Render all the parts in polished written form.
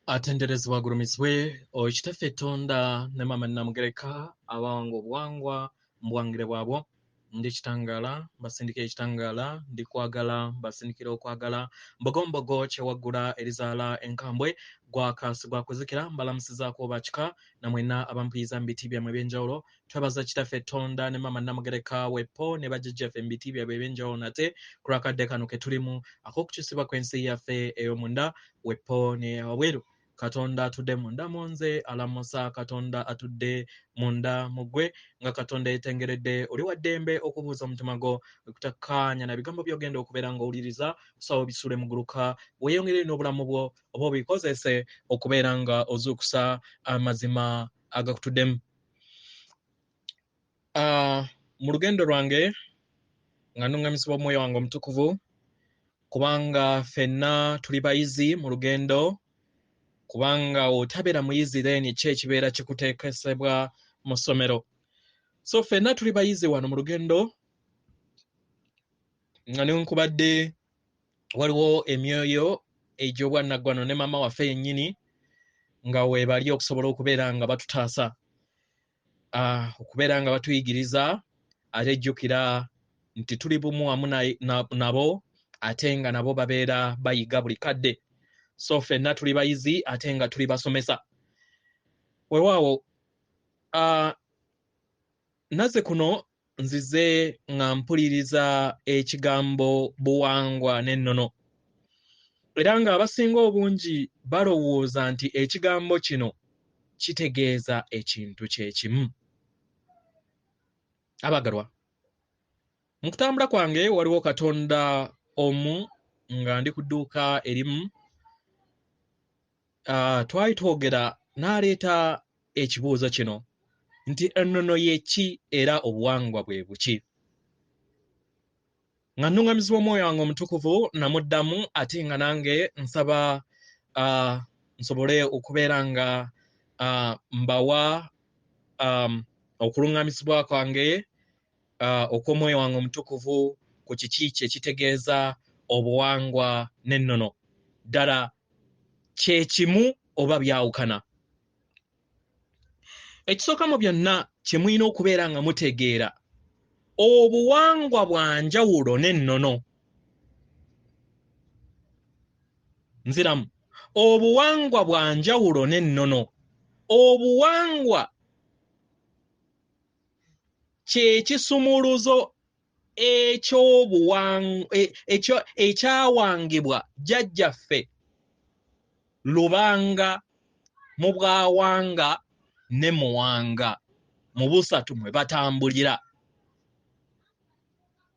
Atenderezebwa agulumizibwe oyo Kitaffe Ttonda ne Maama Nnamugereka abawanga obuwangwa mu buwangire bwabwo. Ndi kitangaala, mbasindikira ekitangaala, ndi kwagala, mbasindikira okwagala. Mbogombogo kyewaggula erizaala enkambwe, gwaka sigwakuzikira, mbalamusizaako bakika na mwenna abampuliriza mu biti byammwe eby'enjawulo. Twebaza Kitaffe Ttonda ne Maama Nnamugereka weppo ne bajjajjaffe mu biti byabwe eby'enjawulo nate ku lw'akadde kano ke tulimu ak'okukyusibwa kw'ensi yaffe ey'omunda weppo ne wabweru. Katonda atudde munda mu nze alamusa Katonda atudde munda mu ggwe nga Katonda yeetengeredde oli wa ddembe okubuuza omutima gwo okutakkaanya na bigambo by'ogenda okubeera ng'owuliriza osawo obisuule muguluka weeyongere n'obulamu bwo oba obikozese okubeera nga ozuukusa amazima agakutuddemu. Mu lugendo lwange nga nnuŋŋamizibwa omwoyo wange omutukuvu, kubanga ffenna tuli bayizi mu lugendo, kubanga otabeera muyizi then ki ekibeera kikuteekesebwa mu ssomero. So ffenna tuli bayizi wano mu lugendo, nga newankubadde waliwo emyoyo egy'obwannaggwano ne maama waffe yennyini nga weebali okusobola okubeera nga batutaasa, okubeera nga batuyigiriza, ate jjukira nti tuli bumu wamu nabo, ate nga nabo babeera bayiga buli kadde. So ffenna tuli bayizi ate nga tuli basomesa. Weewaawo, nazze kuno nzize nga mpuliriza ekigambo buwangwa n'ennono, era ng'abasinga obungi balowooza nti ekigambo kino kitegeeza ekintu kye kimu. Abagalwa, mu kutambula kwange waliwo Katonda omu nga ndi ku dduuka erimu, twali twogera n'aleeta ekibuuzo kino nti ennono ye ki era obuwangwa bwe buki? Nga nnuŋŋamizibwa omwoyo wange omutukuvu namuddamu, ate nga nange nsaba nsobole okubeera nga mbawa okuluŋŋamizibwa kwange okw'omwoyo wange omutukuvu ku kiki kye kitegeeza obuwangwa n'ennono. Ddala kye kimu oba byawukana? Ekisooka mu byonna kye mulina okubeera nga mutegeera, obuwangwa bwa njawulo n'ennono. Nziramu, obuwangwa bwa njawulo n'ennono. Obuwangwa kye kisumuluzo ekyawangibwa jjajjaffe Lubanga mu bwawanga ne Muwanga mu busatu mwe batambulira.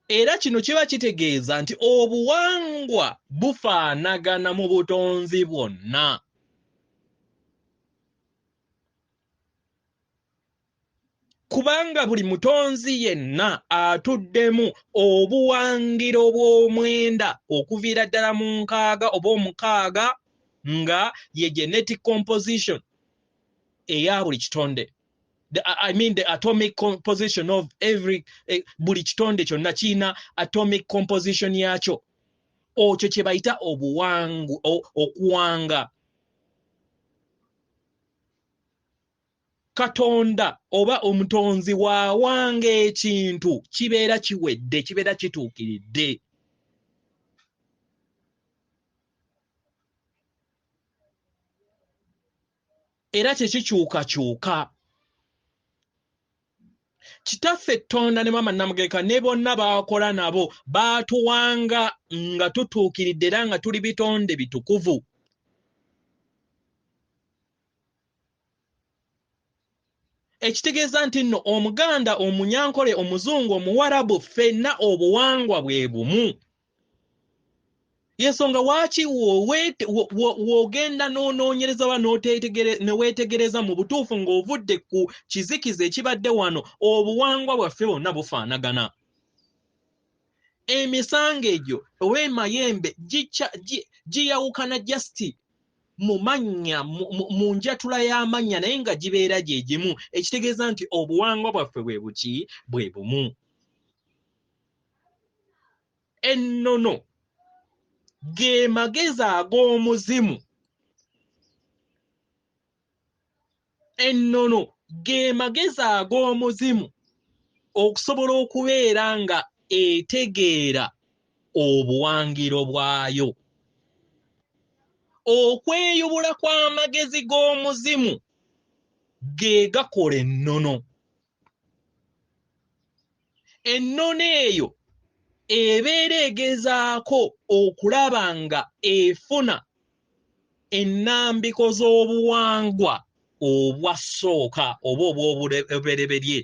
Era kino kiba kitegeeza nti obuwangwa bufaanagana mu butonzi bwonna. Kubanga buli mutonzi yenna atuddemu obuwangiro bw'omwenda okuviira ddala mu nkaaga oba omukaaga nga ye genetic composition eya buli kitonde. I mean the atomic composition of every, buli kitonde kyonna kirina atomic composition yakyo. Okyo kye bayita okuwanga. Katonda oba omutonzi wawanga ekintu kibeera kiwedde, kibeera kituukiridde. Era tekikyukakyuka. Kitaffe Ttonda ne Maama Nnamugereka ne bonna baakola nabo baatuwanga nga tutuukiridde era nga tuli bitonde bitukuvu. Ekitegeeza nti nno Omuganda, Omunyankole, Omuzungu, Omuwarabu ffenna obuwangwa bwe bumu. Yensonga waaki w'ogenda n'onoonyereza oba ne weetegereza mu butuufu ng'ovudde ku kizikiza ekibadde wano, obuwangwa bwaffe bwonna bufaanagana. Emisango egyo oba emayembe giyawukana just mu mannya, mu njatula y'amannya, naye nga gibeera gye gimu, ekitegeeza nti obuwangwa bwaffe bwe buki? Bwe bumu. Ennono ge magezi ag'omuzimu Ennono ge magezi ag'omuzimu okusobola okubeera nga etegeera obuwangiro bwayo. Okweyubula kw'amagezi g'omuzimu ge gakola ennono. Ennono eyo ebeera egezaako okulaba nga efuna ennambiko z'obuwangwa obwasooka oba obw'obubereberye.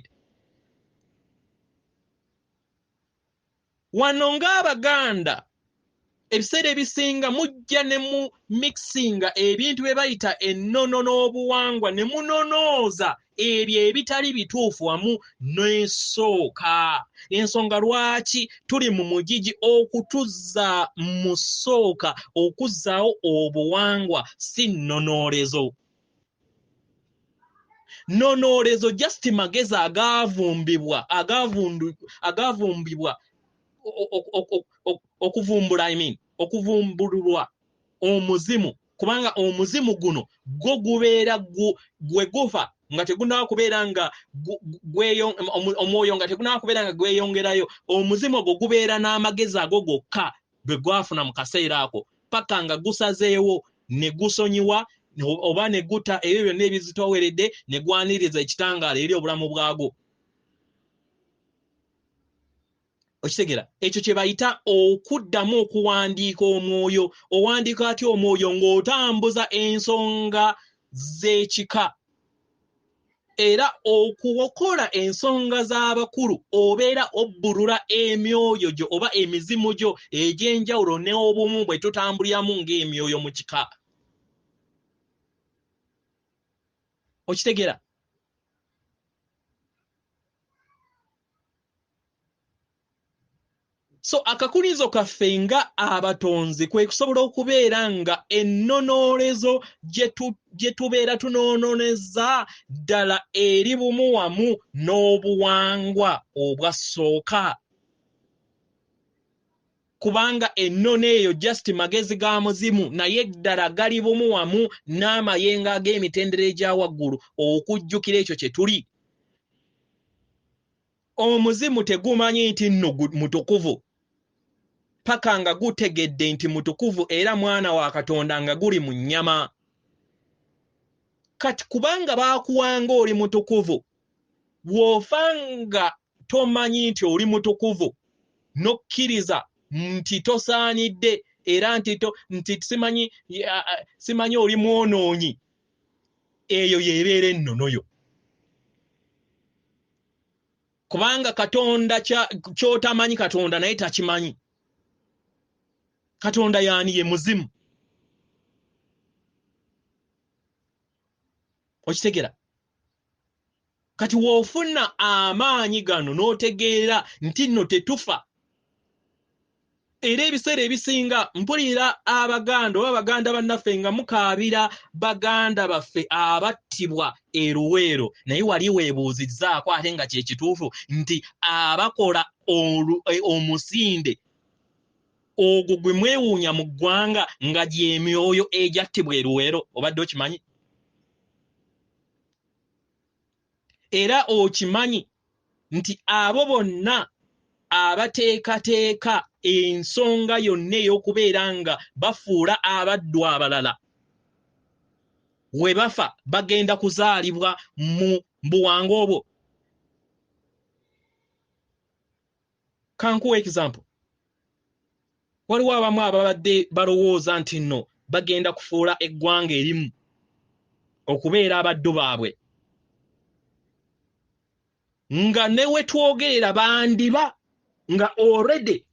Wano ng'Abaganda ebiseera ebisinga mujja ne mu mixinga ebintu bye bayita ennono n'obuwangwa ne munonooza ebyo ebitali bituufu wamu n'esooka. Ensonga lwaki tuli mu mugigi okutuzza mu ssooka okuzzaawo obuwangwa si nnonoolezo. Nnonoolezo just magezi agaavumbibwa agavumbibwa okuvumbula, I mean, okuvumbululwa omuzimu, kubanga omuzimu guno gwo gubeera gwe gufa nga tegunnaba kubeera nga omwoyo nga tegunnaba kubeera nga gweyongerayo. Omuzimu ogwo gubeera n'amagezi ago gokka gwe gwafuna mu kaseera ako paka nga gusazeewo ne gusonyiwa oba ne guta ebyo byonna ebizitooweredde ne gwaniriza ekitangaala eri obulamu bwagwo. Okitegera? Ekyo kye bayita okuddamu okuwandiika omwoyo. Owandiika atya omwoyo? Ng'otambuza ensonga z'ekika. Era okukola ensonga z'abakulu obeera obbulula emyoyo gyo oba emizimu gyo egy'enjawulo n'obumu bwe tutambuliramu ng'emyoyo mu kika. Okitegera? So akakunizo kaffe nga abatonzi kwe kusobola okubeera nga ennonoolezo gye tubeera tunoononeza ddala eri bumu wamu n'obuwangwa obwasooka. Kubanga ennono eyo just magezi ga muzimu naye ddala gali bumu wamu n'amayengo ag'emitendera egya waggulu okujjukira ekyo kye tuli. Omuzimu tegumanyi nti nno mutukuvu paka nga gutegedde nti mutukuvu era mwana wa Katonda nga guli mu nnyama. Kati kubanga baakuwanga oli mutukuvu, bw'ofa nga tomanyi nti oli mutukuvu n'okkiriza nti tosaanidde era nti simanyi oli mwonoonyi, eyo y'ebeera ennono yo. Kubanga Katonda ky'otamanyi Katonda naye takimanyi. Katonda yaani? Ye muzimu. Okitegera? Kati w'ofuna amaanyi gano n'otegeera nti nno tetufa. Era ebiseera ebisinga mpulira Abaganda oba Abaganda bannaffe nga mukaabira baganda baffe abattibwa e Luweero, naye wali weebuuzizzaako ate nga kye kituufu nti abakola omusinde ogwo gwe mwewuunya mu ggwanga nga gy'emyoyo egyattibwa e Luweero, obadde okimanyi? Era okimanyi nti abo bonna abateekateeka ensonga yonna ey'okubeera nga bafuula abaddu abalala we bafa bagenda kuzaalibwa mu buwangwa obwo. Kankuwa example. Waliwo abamu ababadde balowooza nti nno bagenda kufuula eggwanga erimu okubeera abaddu baabwe, nga ne we twogerera bandiba nga already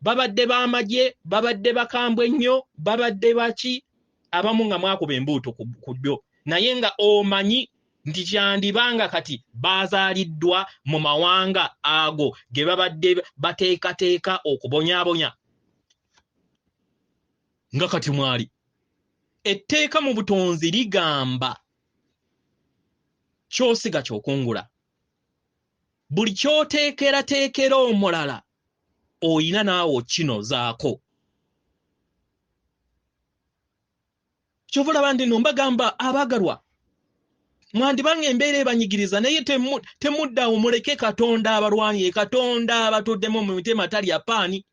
babadde b'amagye, babadde bakambwe nnyo, babadde baki, abamu nga mwakuba embuuto ku ddyo, naye nga omanyi nti kyandibanga kati bazaaliddwa mu mawanga ago ge babadde bateekateeka okubonyaabonya nga kati mwali. Etteeka mu butonzi ligamba ky'osiga ky'okungula. Buli ky'oteekerateekera omulala oyina naawe okinozaako. Kyova olaba nti nno mbagamba abaagalwa, Mwandiba ng'embeera ebanyigiriza, naye temuddawo, muleke Katonda abalwanye. Katonda abatuddemu mu mitima talya paani.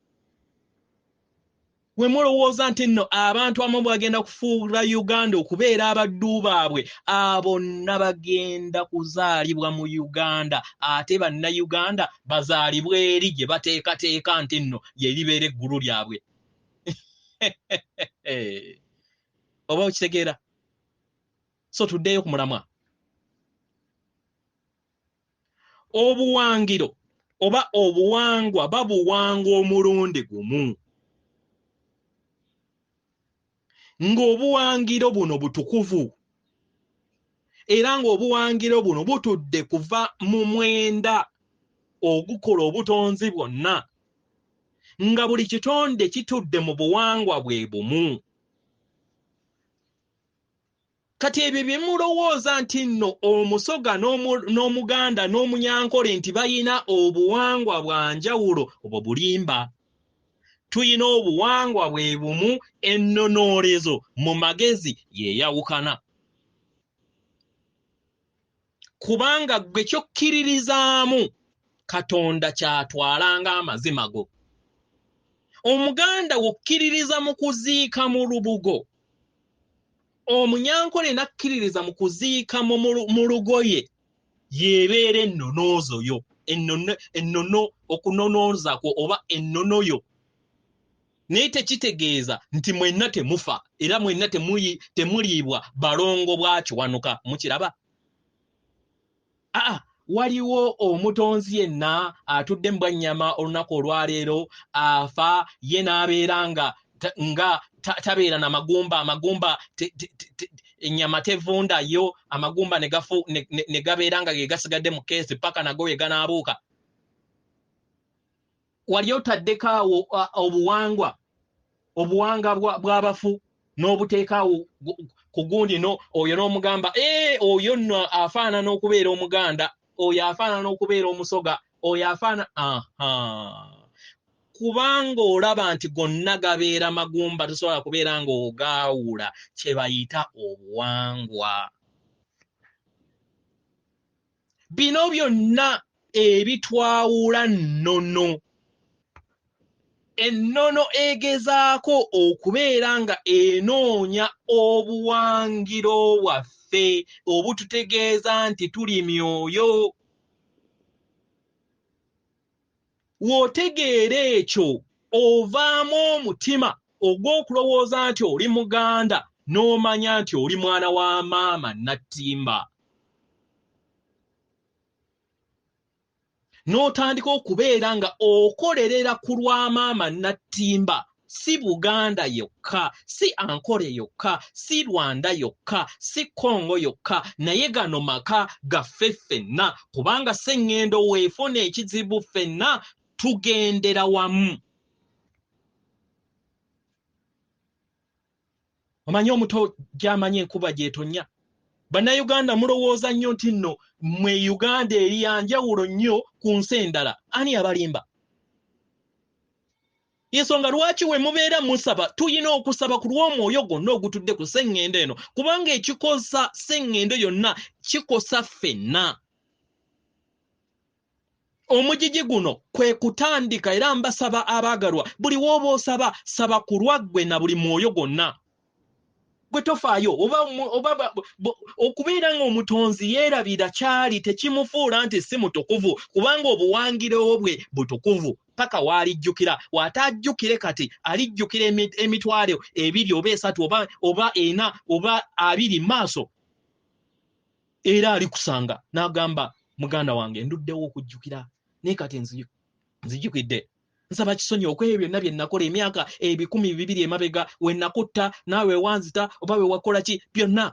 We mulowooza nti nno abantu abamu bagenda kufuula Uganda okubeera abaddu baabwe, abo bonna bagenda kuzaalibwa mu Uganda, ate bannayuganda bazaalibwa eri gye bateekateeka nti nno ye libeera eggulu lyabwe. Oba okitegeera? So tuddeyo ku mulamwa. Obuwangiro oba obuwangwa babuwanga omulundi gumu, ng'obuwangiro buno butukuvu, era ng'obuwangiro buno butudde kuva mu mwenda ogukola obutonzi bwonna, nga buli kitonde kitudde mu buwangwa bwe bumu. Kati ebyo bye mulowooza nti nno Omusoga n'Omuganda n'Omunyankole nti bayina obuwangwa bwa njawulo, obwo bulimba. Tuyina obuwangwa bwe bumu, ennonoolezo mu magezi yeeyawukana. Kubanga ggwe kyokkiririzaamu Katonda ky'atwala ng'amazima go. Omuganda wokkiririza mu kuziika mu lubugo, Omunyankole n'akkiririza mu kuziika mu lugoye, yeebeera ennonoozo yo, ennono okunonooza kwo oba ennono yo. Naye tekitegeeza nti mwenna temufa, era mwenna temuliibwa balongo bwa Kiwanuka. Mukiraba? Aa, waliwo omutonzi yenna atudde mu bwannyama olunaku olwaleero afa ye n'abeera nga tabeera na magumba, amagumba ennyama tevundayo, amagumba ne gabeera nga ge gasigadde mu keesi paka nago we ganaabuuka. Wali otaddeko awo obuwangwa bw'abafu n'obuteeka awo ku gundi oyo n'omugamba, oyo nno afaanana okubeera Omuganda, oyo afaanana okubeera Omusoga, oyo afaanana, aha. Kubanga olaba nti gonna gabeera magumba, tosobola kubeera ng'ogaawula kye bayita obuwangwa. Bino byonna ebitwawula nnono. Ennono egezaako okubeera nga enoonya obuwangiro bwaffe obututegeeza nti tuli myoyo. W'otegeera ekyo ovaamu omutima ogw'okulowooza nti oli Muganda, n'omanya nti oli mwana wa maama Nattimba. N'otandika okubeera nga okolerera ku lwa maama Nattimba, si Buganda yokka, si Ankole yokka, si Rwanda yokka, si Congo yokka, naye gano maka gaffe ffenna, kubanga Sseŋŋendo weefuna ekizibu ffenna tugendera wamu. Omanyi omuto gy'amanyi enkuba gy'etonnya. Bannayuganda mulowooza nnyo nti nno mmwe Uganda eri ya njawulo nnyo ku nsi endala. Ani abalimba? Ensonga lwaki we mubeera musaba, tulina okusaba ku lw'omwoyo gwonna ogutudde ku sseŋŋendo eno, kubanga ekikosa sseŋŋendo yonna kikosa ffenna. Omugigi guno kwe kutandika, era mbasaba abaagalwa, buli w'oba osaba, saba ku lwa ggwe na buli mwoyo gwonna. Gwe tofaayo, oba okubeera ng'omutonzi yeerabira kyali tekimufuula nti si mutukuvu, kubanga obuwangiro bwe butukuvu paka w'alijjukira. W'atajjukire kati alijjukira emitwalo 2 oba 3 oba 4 oba 20 maaso, era alikusanga n'agamba, muganda wange nduddewo okujjukira, naye kati nzijjukidde. Nsaba kisonyiwo ku ebyo byonna bye nakola emyaka 2000 emabega, we nakutta naawe wanzita oba we wakola ki byonna.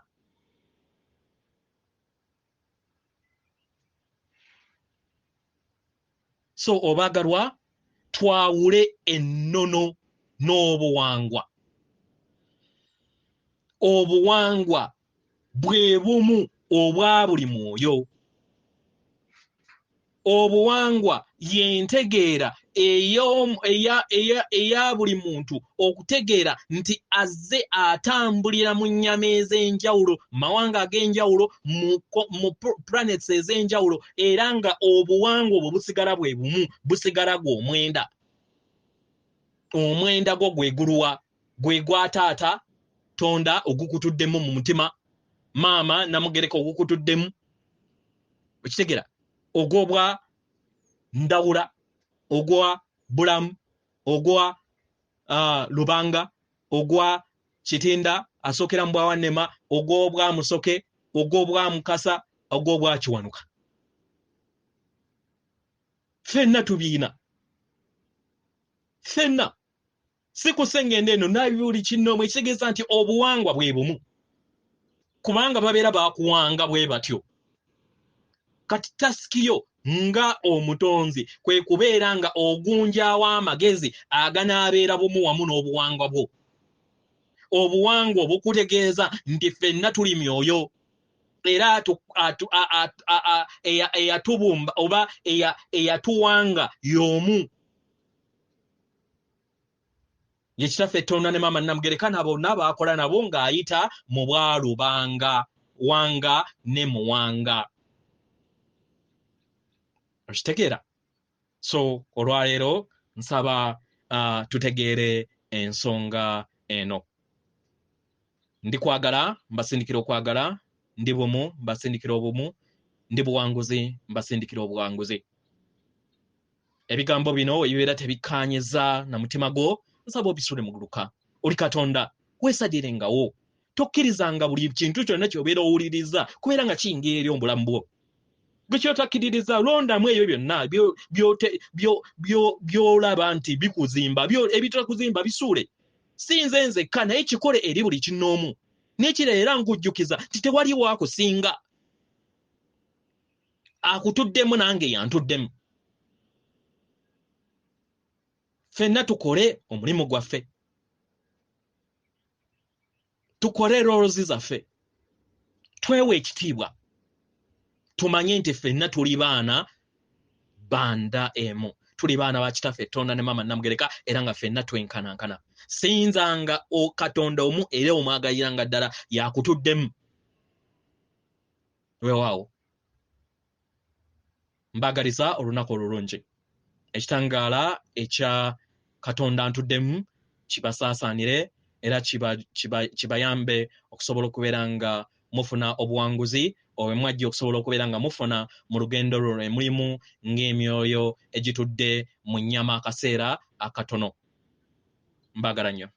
So obaagalwa twawule ennono n'obuwangwa. Obuwangwa bwe bumu obwa buli mwoyo. Obuwangwa y'entegeera eya buli muntu okutegeera nti azze atambulira mu nnyama ez'enjawulo, mawanga ag'enjawulo, mu planets ez'enjawulo, era nga obuwangwa obwo busigala bwe bumu, busigala gw'omwenda. Omwenda gwo gwe guluwa? Gwe gwa taata Tonda ogukutuddemu mu mutima, maama Namugereka ogukutuddemu, okitegeera, ogw'obwa Ndawula, ogwa Bulamu, ogwa Lubanga, ogwa Kitinda asookera mu bwawannema, ogw'obwa Musoke, ogw'obwa Mukasa, ogw'obwa Kiwanuka. Ffenna tubiina, ffenna si ku ssengendo eno nabuli kinoomu, ekitegeeza nti obuwangwa bwe bumu, kubanga babeera bakuwanga bwe batyo. Kati tasikiyo nga omutonzi kwe kubeera nga ogunjaawo amagezi aganaabeera bumu wamu n'obuwangwa bwo. Obuwangwa obukutegeeza nti ffenna tuli myoyo, era eyatubumba oba eyatuwanga y'omu. Ye Kitaffe Tonda ne Maama Namugereka nabo baakola nabo ng'ayita mu bwalubanga wanga ne muwanga. Okitegeera? So olwaleero nsaba tutegeere ensonga eno. Ndi kwagala, mbasindikira okwagala, ndi bumu, mbasindikira obumu, ndi buwanguzi, mbasindikira obuwanguzi. Ebigambo bino ebibeera tebikkaanyiza na mutima gwo, nsaba obisule muguluka. Oli Katonda, weesadirengawo. Tokkirizanga buli kintu kyonna ky'obeera owuliriza kubeera nga kiyingira eri obulamu bwo. Gwe ky'otakkiririza, londamu ebyo byonna by'olaba nti bikuzimba, ebitakuzimba bisuule. Si nze nzekka, naye kikole eri buli kinnoomu. N'ekirala era nkujjukiza nti tewali waakusinga. Akutuddemu nange yantuddemu. Ffenna tukole omulimu gwaffe, tukole roles zaffe, twewe ekitiibwa, tumanye nti ffenna tuli baana banda emu, tuli baana ba Kitaffe Tonda ne Maama Namugereka, era nga ffenna twenkanankana. Sinzanga Katonda omu era omwagaliranga ddala yakutuddemu. Weewaawo, mbaagaliza olunaku olulungi. Ekitangaala ekya Katonda ntuddemu kibasaasaanire era kibayambe okusobola okubeera nga mufuna obuwanguzi obwe mwajja okusobola okubeera nga mufuna mu lugendo lwo lwe mulimu ng'emyoyo egitudde mu nnyama akaseera akatono. Mbaagala nnyo.